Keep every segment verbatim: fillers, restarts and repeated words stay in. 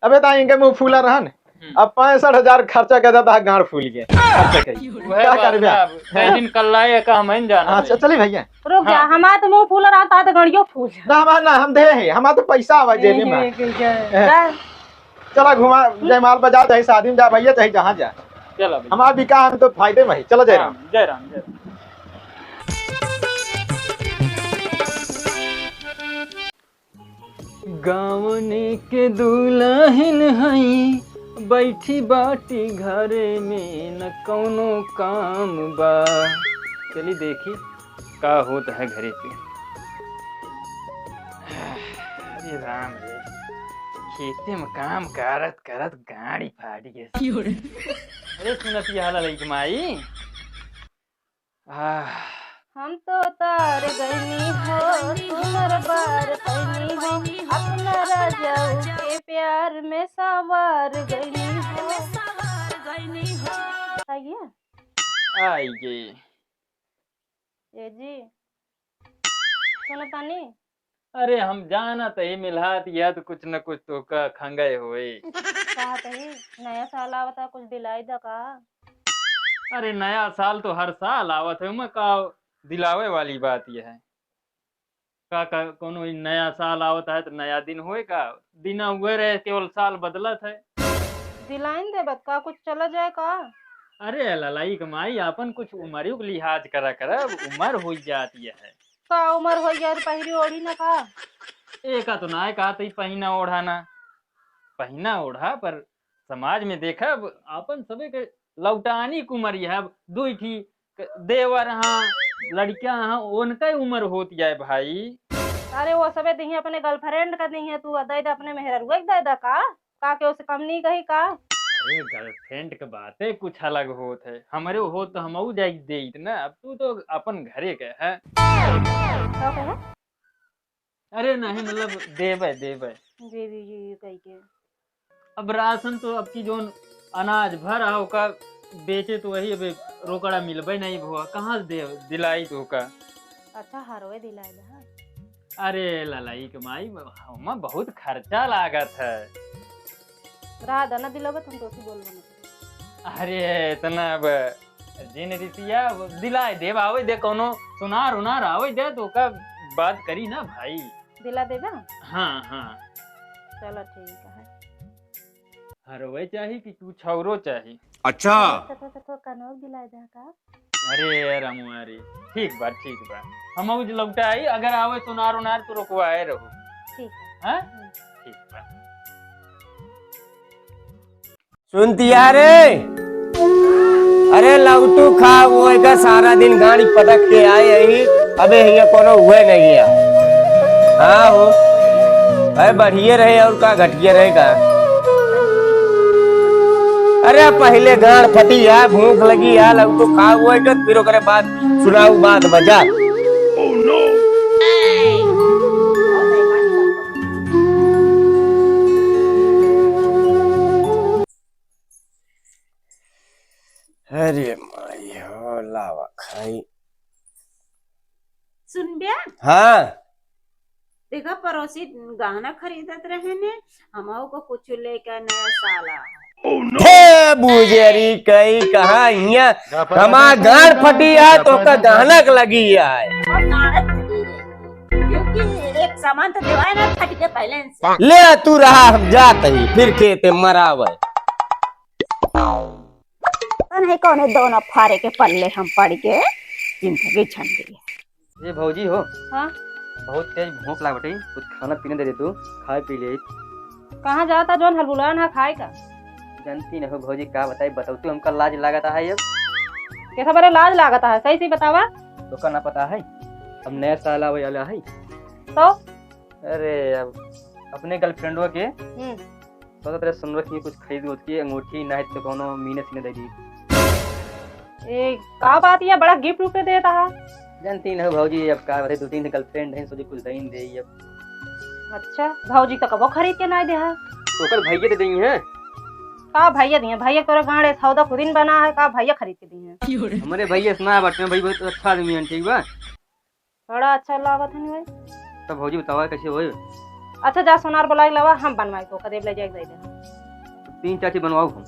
अबे ता इनके मुँह फूला रहन। हम्म। अब पैंसठ हजार खर्चा कर देता है, गांड फूल के। खर्चा करी। वह का बात करबे? ना, अब कई दिन कल लाए का हम नहीं जाना हाँ, है। च-, चली भैया। रुक जा, हाँ। हमार तो मुँह फूला रहता है तो गड़ियो फूल जा। ना, हमार ना, हम दे हैं, हमार तो पैसा आवा जेबे में। हे, हे, हे, हे। जा। चला घुमा, जयमाल बजा, चाहे शादी में जा भैया, चाहे जहाँ जा। चला भैया। हमार बिका, हम तो फायदे में ही। चला जय राम। हाँ, जय राम, जय राम। गाँवने के दुलहिन हई, बैठी बाटी घरे में, न कौनो काम बा। चली देखी का होत है घरे पे। अरे राम रे, खेते में काम करत करत गाड़ी फाट गई। अरे सुनत ये हाल लइक माई, आह। हम तो तार गइनी हो, सुनर बार पैनी हो, अपना राजाऊ के प्यार में सवार गइनी हो। आइए। आइए। ए जी, सुनतानी? अरे हम जानत ही मिलहात यह तो कुछ न कुछ तो का खंगे होए। कहत ही नया साल आवता, कुछ दिलाई द का? अरे नया साल तो हर साल आवत है, ओमे का दिलावे वाली बात यह है? का, का कोनो ई नया साल आवत है तो नया दिन होए का? दिन हुए रहे, केवल साल बदलत है। दिलाइन देबत का, कुछ चला जाए का? अरे ललाई के माई, आपन कुछ उमरियो के लिहाज करा कर, अब उमर होई जाती है। का उमर होई जाए, पहिरी ओढ़ी ना का? एका तो ना कहा तई पहिना ओढ़ा ना, पहिना ओढ़ा, पर समाज में देखा, अब आपन सबे के लौटानी के उमर है, अब दुई ठी क-, देवर हाँ, लड़कियां हाँ, उनका ही उमर होती है भाई। अरे वो सबे दिही अपने girlfriend का दिही, तू दे दे अपने मेहररुआ के दे दे का? का के उसे कम नहीं कही का? अरे girlfriend के बातें कुछ अलग होत है, हमरे होत तो हमऊ जाई देइत ना, अब तू तो अपन घरे के है। का कहे? अरे नहीं, मतलब देबे, देबे। देबे, ये, ये कही के। अब राशन तो अब की जोन अनाज भर आ, ओका बेचे तो वही अबे रोकड़ा मिलबे नहीं भुआ, कहाँ से दे, दिलाई तो ओका? अच्छा, हरवे दिलाए दा। अरे ललाई के माई, हमा बहुत खर्चा लागत है। रहा दा ना दिलावे, तुम तो बोल बना। अरे इतना अब जिन रिसिया दिलाए देब, आवे दे, कोनो सुनार उनार आवे दे, तो का बात करी ना भाई। दिला देबा? हाँ, हाँ। चलो ठीक है। हरवे चाही कि कुछ औरो चाही? अच्छा। कथो, कथो कनौज दिलाए दे का? अरे यार, हम अरे, ठीक बा, ठीक बा। हम उज लौटा आई, अगर आवे सुनार उनार तो रोकवाए रहो। ठीक है। हाँ? हम्म। ठीक बा। सुनतिया रे, अरे लौटू खा, वो एकर सारा दिन गाड़ी पटक के आए यही, अबे हियाँ कोनो हुए नहीं है। हाँ हो, अरे बढ़िए रहे और का घटिए रहे का। अरे पहले गाड़ फटी है, भूख लगी है, लौटू खा, वो एकर फिर ओकरे बाद सुनाऊ बात बजा। अरे माई हो, लावा खाई। सुन बे। हाँ। देखा, पड़ोसी गहना खरीदत रहे ने, हमहू को कुछ लेके नया साल आ। हे बुजरी कई कहाँ हियाँ हमार गांड फटी है तो का गहना के लगी है। क्योंकि एक सामान तो देवाए ना फट के पहले से। ले तू रहा, हम जात ही फिर खेते मरावे। पता नहीं कौन है दोनों फारे के पल्ले हम पड़ के जिंदगी झंडी है। ए भौजी हो। हाँ? बहुत तेज भूख लाग बटे, कुछ खाना पीना दे दे तू, खाए पी ले। कहाँ जाता जोन हलबुलान है खाए का? जानती न हो भौजी, का बताई, बताओ तू, हमका लाज लागत है अब। कैसा बरे लाज लागत है, सही सही बतावा। तो का ना पता है, अब नया साल आवे वाला है। तो? अरे अब अपने girlfriend के हम्म। सोचत रहे सुनर की कुछ खरीद उद के अंगूठी, नहीं तो कोनो मीने सीने दे दी। ए, का बात, ये बड़ा gift उफ्ट देता है? जानती न हो भौजी, अब का बताई, दो तीन girlfriend हैं, सोचे कुछ दईन दे अब। अच्छा, भौजी तो कबो खरीद के ना दे है। तो कल भैया दे दी हैं। का भैया दिए? भैया तोरे गांडे सौदा खुदिन बना है, का भैया खरीद के दिए हैं? हमारे भैया इतना बटे भाई, बहुत अच्छा आदमी है, ठीक बा? बड़ा अच्छा लागत है भाई। तब भौजी बतावा कैसे होए? अच्छा, जा सोनार बोलाइ के लावा, हम बनवाई तो कदे ले जाए दे दे। तीन चार ठी बनवाओ हम।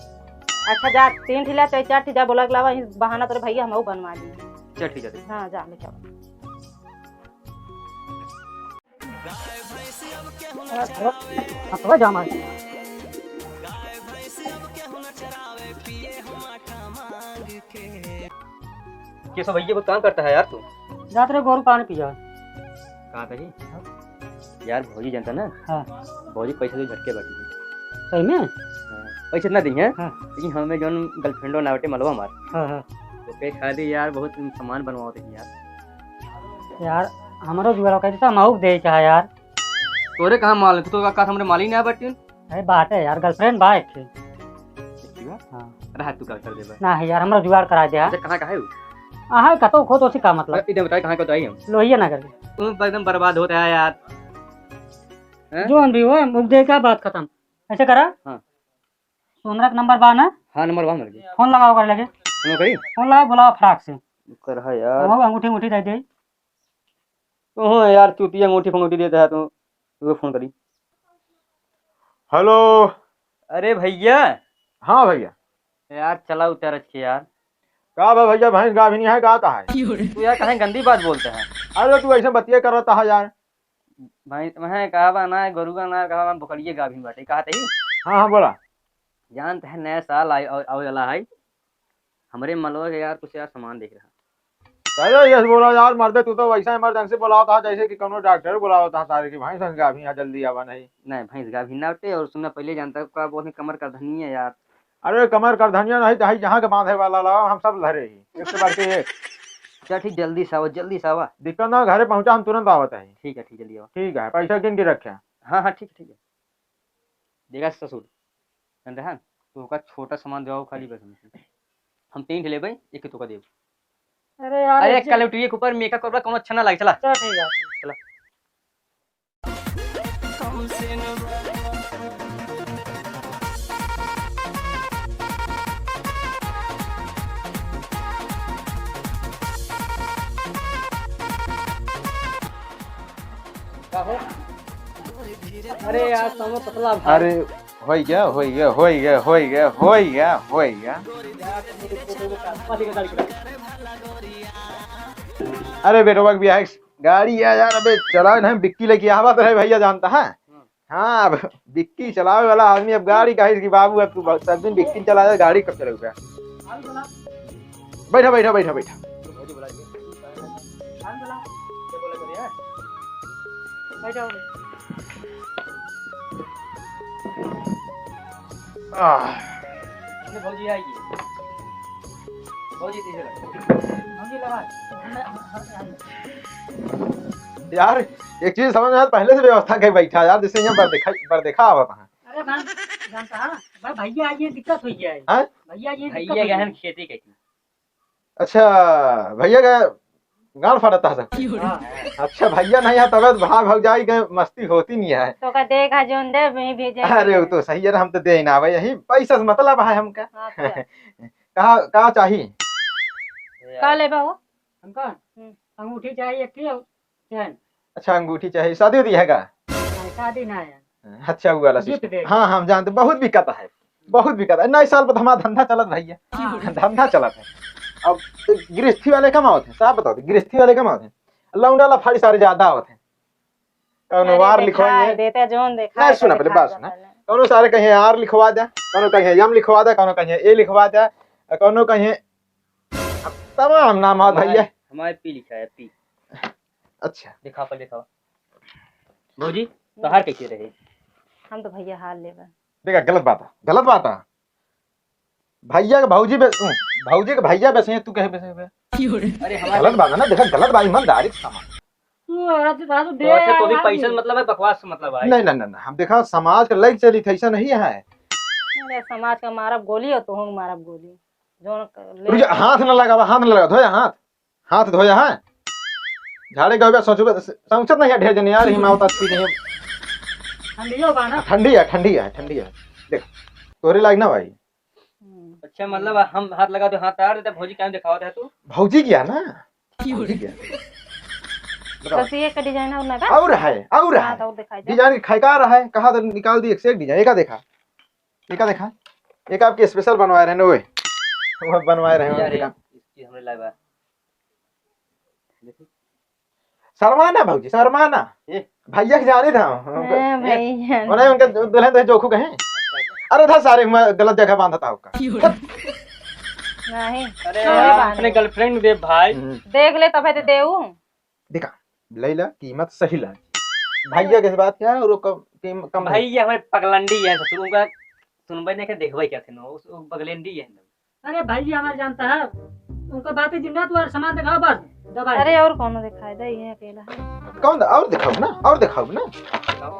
अच्छा, जा तीन ठी ला, चाहे चार ठी जा बोलाइ के लावा, इस बहाना तोरे भैया हमहू बनवा दी। चल ठीक है, ठीक। हाँ, जा लेके आओ। हाँ, थोड़ा जाम है। केशव भैया, बहुत काम करता है यार तू। जात रहे गोरू पानी पिया। कहाँ कही? यार, भौजी जानता ना? हाँ। भौजी पैसा तो झटके बाटी है। सही में? हाँ, पैसा इतना दी है, हाँ। लेकिन हमें जौन girlfriend ना बाटे मलवा मार। हाँ, हाँ। ओके खाली यार, बहुत सामान बनवाओ थे यार। यार, हमरो जुगाड़ कइसे हम आउक दे चाहे यार। तोरे कहाँ माल है? तू तो का हमरे माल ही ना बाटी। अरे बाटे यार, girlfriend बा एक ठे। एक ठे बा? हाँ। रहा तू का कर देबा। ना है यार, हमरा जुगाड़ करा दे यार। अच्छा, कहाँ का है वो? हाँ, कतो खो तो उसी का मतलब। अरे, इधर बताइए, कहाँ का तो आई हम? लोहिया नगर के। तू तो एकदम बर्बाद होता है यार। हैं? जो हम भी हो, हम उपदे का बात खत्म। ऐसे करा? हाँ। सोनरा का नंबर बा ना? हाँ, नंबर बा मेरे के। फोन लगाओ कर लगे। फोन करी? फोन लगाओ, बुलाओ फटाक से। कर है यार। वो अंगूठी, अंगूठी दे दे। तू हो यार, चूतिया अंगूठी फंगूठी देता है तू, तू फोन करी। हेलो। अरे भैया। हाँ भैया। यार चला उतर के यार। का बा भैया, भैंस गाभिनी है का, का है? तू यार कहीं गंदी बात बोलता है। अरे तू ऐसे बतिया कर रहा है यार। भैंस, मैं कहा बा ना, गोरुआ ना, कहा बा, बकरिए गाभिन बाटे, कहा तही? हाँ, हाँ, बोला। जानत है, नया साल आए, आवे वाला है। हमरे मलवा के यार कुछ यार सामान देख रहा। अरे यस बोला यार, मर्दे तू तो वैसा emergency बुलावत हा जैसे कि कौनो डॉक्टर बुलावत हा सारे की, भैंस गाभिन है, जल्दी आवा नहीं। नहीं, भैंस गाभिन ना उठे, और सुनना पहले जानता का बोलते कमर करधनिया यार। अरे कमर करधनिया नहीं तो है, जहाँ के बांधे वाला लावा, हम सब धरे ही, एक से बढ़ के एक। चल ठीक, जल्दी से आवा, जल्दी से आवा। दिक्कत ना, घरे पहुँचा, हम तुरंत आवत है। ठीक है, ठीक, जल्दी आवा। ठीक है, पैसा गिन के रखे। हाँ, हाँ, ठीक है, ठीक है। देखा ससुर, समझा है? तो ओका छोटा सामान देवाओ खाली बस हमसे। हम तीन ठे लेबै, एक तोका देब। अरे यार, अरे एक जे- कलौटिए के ऊपर मेकअप करबा, कौनो अच्छा ना लागे, चला। चला ठीक है। चला। अरे यार, कौनो पतला भाई। अरे, होइ गया, होइ गया, होइ गया, होइ गया, होइ गया, होइ गया। अरे बेटवा के बियाह गाड़ी है यार, अबे चलावे ना, बिक्की लेके आवत रहे भैया, जानता है? हाँ, अब बिक्की चलावे वाला आदमी अब गाड़ी काहे की बाबू, अब तू बहुत सब दिन बिक्की चलावे, गाड़ी कब चलावे? बैठा, बैठा, बैठा, बैठा। आह। भौजी आएगी। भौजी, पीछे लगा। भौजी लगा। यार, एक चीज समझ में आया, पहले से व्यवस्था के बैठा यार, जैसे यहाँ बरदेखा, बरदेखा आवत है। अरे भाई, जानता है, भाई, भैया आइए, दिक्कत हो गया है। हाँ? भैया आइए, दिक्कत भैया हो गया है। खेती के। अच्छा, भैया का गांड फाड़ता है सब। हाँ। अच्छा, भैया नहीं है, तबे तो भाई भौजाई के मस्ती होती नहीं है। तो का देगा जोन दे, मैं भेजे। अरे, वो तो सही है ना, हम तो दे ही ना आवे, यही पैसा से मतलब है हमका। अच्छा। कहा, का चाही? का लेबा हो? हमका? हम्म। अंगूठी चाहिए एक ठे और चैन। अच्छा, अंगूठी चाहिए, शादी उदी है का? नहीं, शादी ना है। अच्छा, वो वाला gift system। दे। हाँ, हम जानते, बहुत बिकता है, बहुत बिकता है। नए साल पर हमारा धंधा चलत भैया, हाँ। धंधा चलत है। अब गृहस्थी वाले कम आवत है, साफ बताओ, गृहस्थी वाले कम आवत है, लौंडा लफाड़ी सारे ज्यादा आवत है। कौनो अरे वार देखा लिखवाइए। है, देते जोन देखा नहीं, है, सुना तो पहले, देखा बात है सुना। पहले। कौनो सारे कहिए आर लिखवा दे, कौनो कहिए एम लिखवा दे, कौनो कहिए ए लिखवा दे, कौनो कहिए अब तमाम नाम आवत भैया। हमारे, हमारे पी लिखा है, पी। अच्छा। दिखा, पहले दिखावा। भौजी, तोहार कैसे रहे? हम तो भैया हार लेबे। देखा, गलत बात है, गलत बात है। भैया के भौजी बे-, भौजी के भैया बेसे हैं, तू कहे बेसे बे? अरे, हमारे गलत बात है ना, देखा, गलत बात, ईमानदारी से सामान। तू रात, रात तो दे तो अच्छा, तो भी यार। पैसा से मतलब है, बकवास से मतलब है। नहीं, नहीं, नहीं, नहीं, हम देखा, समाज के लाइक चली थे, ऐसा नहीं है। अरे, समाज का मारब गोली और तोहूँ मारब गोली। जोन क-, ले रुक जा, हाथ न लगावा, हाथ न लगा, धोया हाथ, हाथ धोया है। झाड़े गए बे, सोचबे, सोचत नहीं है ढेर जने यार, हिमावत अच्छी नहीं है। ठंडियो बा ना? ठंडी है, ठंडी है, ठंडी है। देख, तोरे लायक ना भाई। हम्म। अच्छा, मतलब हम हाथ लगा दो, हाथ तार देता, भौजी क्या दिखावत है तू? भौजी क्या ना? भौजी क्या? बताओ। बस ये का design और ना बा? और है, और हाँ, है। तो और दिखाई दे। Design खाई का रहा है, कहाँ तो निकाल दी एक से एक design। एका देखा, एका देखा, एक आपके special बनवाए रहे ना, ओए। वो बनवाए रहे, यार, देखा। ये चीज हमरे लाए बा। देखो। शर्मा ना भौजी, शर्मा ना। ये? भैया के जाने था। हाँ, भैया। उन्हें उनके दुल्हन तो जोखू कहे। अच्छा, अच्छा। अरे था सारे, मैं गलत जगह बांधा था आपका। नहीं, अरे कोई यार, बात अपने नहीं। Girlfriend दे भाई। हम्म। देख ले तबे तो देऊ। देखा, लैला कीमत सही लागी। भैया के बात क्या है, और वो कम, कीम-, कम नहीं। भैया हमारे पगलंडी है ससुर, उनका सुनबे नहीं के देखबे क्या थे ना, उस, वो पगलंडी है। अरे भैया हमारे जानता है, उनका बातें दिन रात वो सामान दिखाओ बस, दबाई। अरे और कौनो दिखाई दे, ये अकेला है। कौन दा-, और दिखाओ ना, और दिखाओ ना।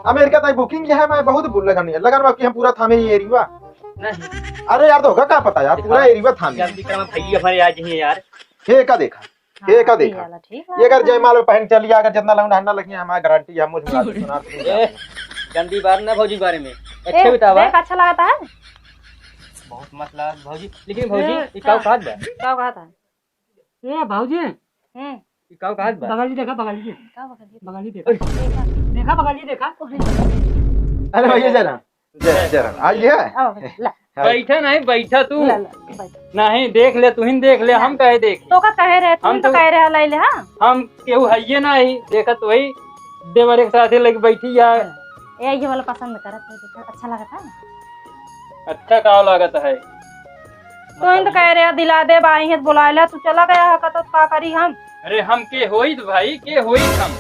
अमेरिका ताई booking है, मैं बहुत बोल लगा नहीं, लगन में कि हम पूरा थामे ही एरिया। नहीं। अरे यार, तो होगा क्या पता यार, पूरा दिखाओ। एरिया थामे। जल्दी करो, भैया हमारे आज ही यार। ये का देखा? हाँ, ये का ये देखा? वाला ठीक ये अगर बात है। जयमाल में पहन के चली, अगर जितना लौंडा हन्ना लगी, हमारी गारंटी है, मुझ में क्यों? सुना, सुना। ए, गंदी बात ना भौजी के बारे में। ए, अच्छे बतावा। देख, अच्छा लगता है। बहुत मस्त लगा भौजी। लेकिन भौजी, ए, ये का का? कहत बा? का कहत है? ए, भौजी। हम्म। ये का कहत बा? बगली देखा, बगली। का बगली? बगली देखा। ओए। देखा। देखा, बगली देखा। अरे भैया जरा। जय, जय राम। आ गया? आओ, ला। हाँ। बैठा नहीं, बैठा तू। ला, ला, बैठ। नहीं, देख ले, तू ही देख ले, ला। हम कहे देख। तो का कहे रहे, तू हम ही तो तो कहे रहे, लाई ले, हाँ? हम केहू हइये नहीं, देखत वही देवर एक साथे लेके बैठी है। ए, ये वाला पसंद करत है, देखा, अच्छा लगत है। अच्छा का लागत है? तो ही तो कहे रहे, दिला दे, बाई है, बुला ले, तू चला गया है, का तो का करी हम? अरे हम के होइत भाई, के होइत हम?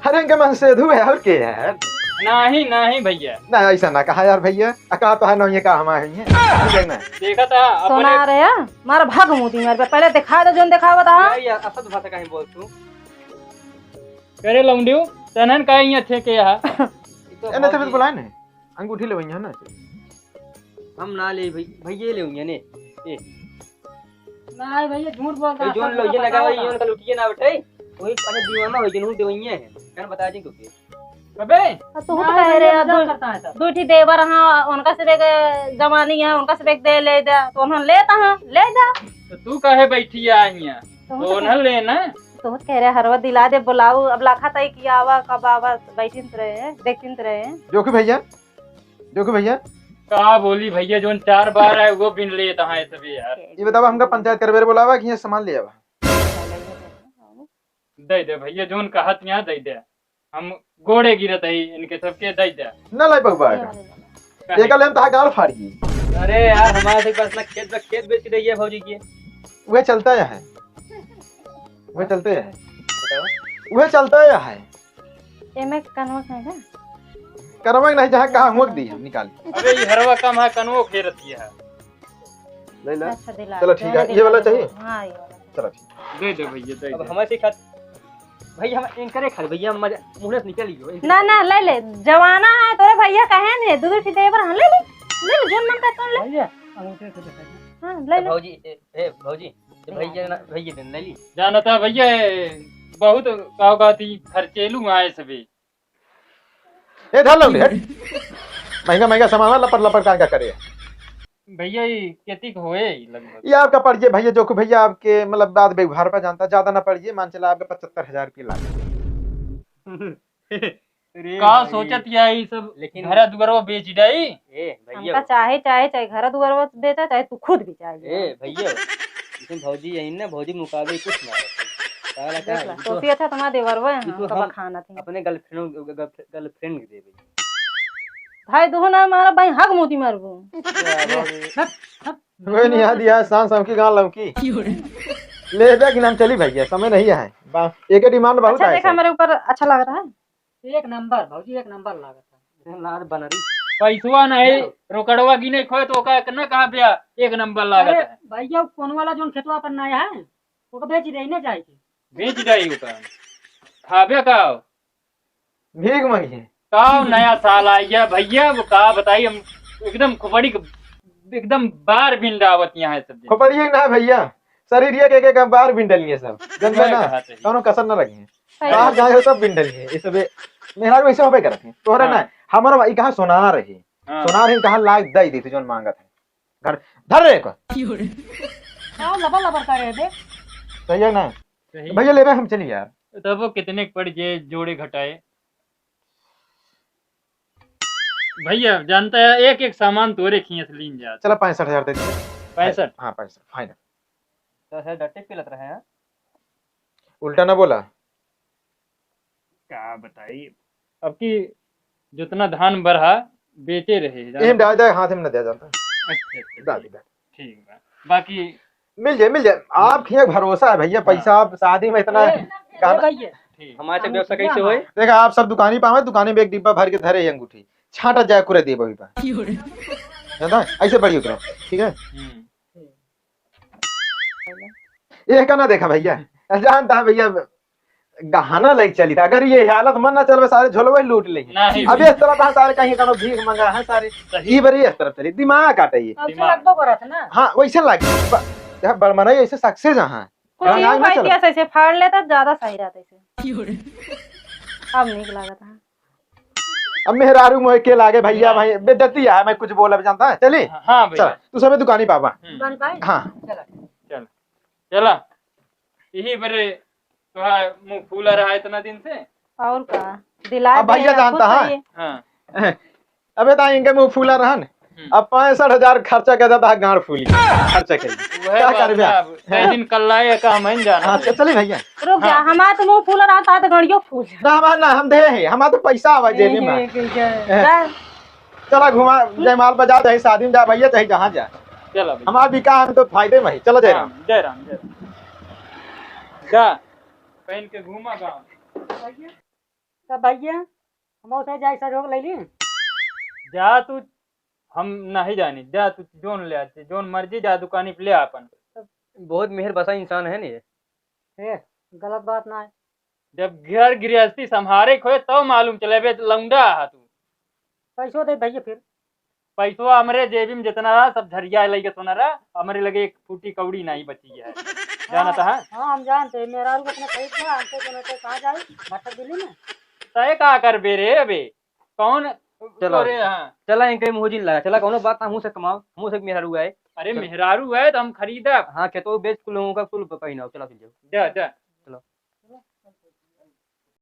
अरे इनका मन सेधु है और के है? नहीं, नहीं भैया। ना, ऐसा ना कहा यार भैया। आ, कहा तो है ना, ये कहा हमारे ही है। ठीक है ना? देखा था अपने सोना रे, मार भाग मुदी मार, पहले दिखा दे जोन दिखावा था। यार, यार, असत भाषा काहे बोल तू? करे लौंडियो, तनन का ही अच्छे के यहाँ। ये तो ए, ना, तभी तो बुलाए ना। अंगूठी लेवइया ना। हम ना ले भई-, भैये लेवइया ने। ए। ना भैया, झूठ बोलता भाई, है, जोन सब लोग ये पता लगा भाई, होता। ये उनका लुटिए ना बैठे। वही पहले दीवाना हो, जनू देवइया है। कन बता दी तो के। अबे। आ, तू ना तो कह भाई, रहे ये हो, मजाक दो, करता है सब। दो ठी देवर हाँ, उनका से बेग जवानी है, उनका से बेग दे ले दे, तो उन्होंने लेता हाँ, ले जा। तो तू काहे बैठी है यहाँ? तो तो उन्हें लेना। तो कह रहे हरवा दिला दे, बुलाओ, अब लाखा तई की आवा, कब आवा, बैठिन रहे, देखिन रहे। जोखी भैया, जोखी भैया। का बोली भैया, जोन चार बार है, वो बिन लेता है सभी यार। ये बतावा, हमका पंचायत करबे रे बोलावा कि यहाँ सामान ले आवा? दे दे भैया, जोन कहत यहाँ दे दे। हम गोड़े गिरत है इनके सबके, दे दे। ना लाई पगबा का। काहे? एका लेम तहा गाल फाड़ गई। अरे यार, हमारे से बस ना खेत, खेत बेच रही है भौजी की। वह चलता है। वह चलते है। बताओ। वह चलता है। एमे कनवा का है? कनवा नहीं, जहाँ कहाँ हुआ दी हम निकाल। अबे, ये हरवा कम है, कनवो फेरती है। ले ला। अच्छा, दिला चलो, दे, ठीक है, दिला ये वाला दे। चाहिए? हाँ, ये वाला। चलो, ठीक। दे दे भैया, दे अब दे। हमारे से खात-, भैया, हम इनकरे खा ले, भैया, मजा, मुंह से निकल गयो, इनकरे ना, खा ना, ले। ले ले, जवाना है, तोरे भैया कहे ने, दू दू ठी देवर, हाँ, ले ले, ले ले, जोन मन का तोन ले। भैया, अंगूठे को दिखा दे। हाँ, ले तो ले। भौजी, ए, ए, भौजी, तो भैया ना, भैया दिन ले ली। जानता भैया, ए, बहुत का कहती खर्चेलू आए सभी। ए, धर लो, हट। महंगा, महंगा सामान लपर, लपर का, का करे? भैया, ये केतिक होए लगभग? ये आपका पड़िए भैया, जो कि भैया आपके, मतलब, बात व्यवहार पर जानता, ज्यादा ना पड़िए, मान चला आपका पचहत्तर हजार रुपये लाग। अरे का भाई। सोचत या ई सब लेकिन घरा दुआरवा बेच डाई? ए भैया। हमका चाहे, चाहे, चाहे घरा दुआरवा बेचा, चाहे तू खुद बेचा जा। ए भैया, लेकिन भौजी यही ना, भौजी मुकाबले कुछ ना रहते। काला देख का ला, है? तो भी अच्छा तुम्हारा देवरवा है, ये तो हमका हम बखाना थी। अपने girlfriend, girlfriend के देबे। भाई, दोहो ना मारा, भाई, हग मोती मारबो। वाह, वाह, वाह। हट, हट। कोई नहीं, याद यार, सांस हमकी गाल लमकी। ले दे कि नाम चली भैया, समय नहीं है। बा-, एक demand बहुत अच्छा, है देखा, ऐसे। मेरे ऊपर अच्छा लग रहा है। एक नंबर भौजी, एक नंबर लागत है। लाल बनरी। पैसवा नहीं, हेलो। रोकड़वा की नहीं खोए तो ओका इतना कहा भैया, एक नंबर लागत अरे है। भैया, वो कौन वाला जोन खेतवा पर ना है, ओका बेच दे ना जाए के। बेच जाई ओका। खाबे का? भीख मांगी। का नया साल आ गया भैया, वो का बताई हम, एकदम खोपड़ी के, एकदम बार बिंडावत यहाँ है सब दिन। खोपड़िए ना भैया, शरीर ये के, के, के बार बिंडल ये सब। जनबे वही ना, बात है। कौनो कसर ना रखी है। सही बाहर बात। जाए हो तब बिंडल है, ये सब मेहरारू ऐसे होबे करत है। तोहरा हाँ। ना, हमारा ई कहाँ सोनार है। हाँ। सोनार है, कहाँ लाग दई देती जोन मांगत है। घर, धर रे को। का लबर लबर करे बे? सही है ना? सही। भैया लेबे हम चली यार। तब वो कितने के पड़ जे जोड़े घटाए? भैया, जानता है, एक एक सामान तोरे खिया से लीन जात। चला, पैंसठ हजार दे दे। पैंसठ? हाँ, पैंसठ, final। तो सर, डट्टे पिलत रहे हैं। उल्टा ना बोला। का बताई, अब की जितना धान बरहा, बेचे रहे, जाना। एम डाल दे, हाथ में न दे जानता। अच्छा, अच्छा, डाल ठीक, दे। ठीक बा। बाकी मिल जाए, मिल जाए। आप खिया भरोसा है भैया, हाँ। पैसा आप शादी में इतना ए, कहना ए भैया। ठीक। हमारे से व्यवस्था कैसे होए? देखा, आप सब दुकानी पावे, दुकानी में एक डिब्बा भर के धरे ही अंगूठी, छाटा जाए कुरे दे वही पर। जानता है? ऐसे बढ़िया उतरा, ठीक है? हम्म। ये का ना देखा भैया, जानता है भैया, गहना लेके चली था। अगर ये हालत मन ना चलवे, सारे झोलवे लूट ले। नहीं। अब इस तरह था सारे कहीं कनो भीख मंगा है सारे। सही। ई बरी इस तरह चली, दिमाग काटे ये। अब से दिमाग। लगभग हो रहा था ना। हाँ, वैसे लागे। ब-, यहाँ बड़मना ऐसे success है। कुछ रंगाई यूं ना भाई चलो। दिया ऐसे फाड़ लेता, ज्यादा सही रहता ऐसे। अब नीक लागत है। अब मेहरारू मोहे के लागे भैया, हाँ। भाई बेइज्जती है, मैं कुछ बोलब जानता है। चली? हाँ, हाँ भैया। चल, तू सबे दुकानी पावा। हम्म। दुकानी पाई? हाँ। चला। चल। चला। यही बरे तोहार मुंह फूला रहा इतना दिन से। और का? दिला अब दे, भैया आपको जानता है? सही। हाँ। अबे ता इनके मुंह फूला रहन। हम्म। अब पैंसठ हजार खर्चा कर देता है, गांड फूली। खर्चा कर। वह का बात करबे? ना, अब कई दिन कल लाए का हम नहीं जाना हाँ, है। च-, चली भैया। रुक जा, हाँ। हमार तो मुंह फूला रहा, ता तो गड़ियो फूल जा। ना, हमार ना, हम दे हैं, हमार तो पैसा आवा जेबी में। हे, हे, हे, हे। जा। चला घुमा, जयमाल बजा दे, शादी में जा भैया, चाहे जहाँ जा। चला भैया। हमार बिका हम तो फायदे में ही। चला जय राम। हाँ, जय राम, जय राम। जा, पहन के घूमा गाँव। तो भैया, हम उसे जाए सहयोग ले ली। जा तू, हम नहीं जानी। जा तू जोन ले आते, जोन मर्जी जा दुकानी पे ले आ अपन। बहुत मेहर बसा इंसान है नी। ए, गलत बात ना है। जब घर गृहस्थी संभारे के होए, तब मालूम चले, बे लौंडा हा तू। पैसो दे भैया फिर। पैसो हमरे जेबी में जितना रहा, सब झरिया लइके सोना रहा, हमरे लगे एक फूटी कौड़ी नहीं बची है। जानत हाँ, है? हाँ, हम जानते हैं, मेहरारू को अपने खरीद लिया, हमसे दोनों को कहाँ जाए, भटक दिल्ली में। तय का करबे रे अबे? कौन चला। तोरे, हाँ। चला, इनके मुँह जिन लगा, चला, कौनो बात ना, मुँह से कमाओ, मुँह से मेहरारू आए। अरे चल। मेहरारू है तो हम खरीदब। हाँ, खेतो बेच कुल लोगों का कुल पहिनाओ, चला फिर जाओ। जा, जा।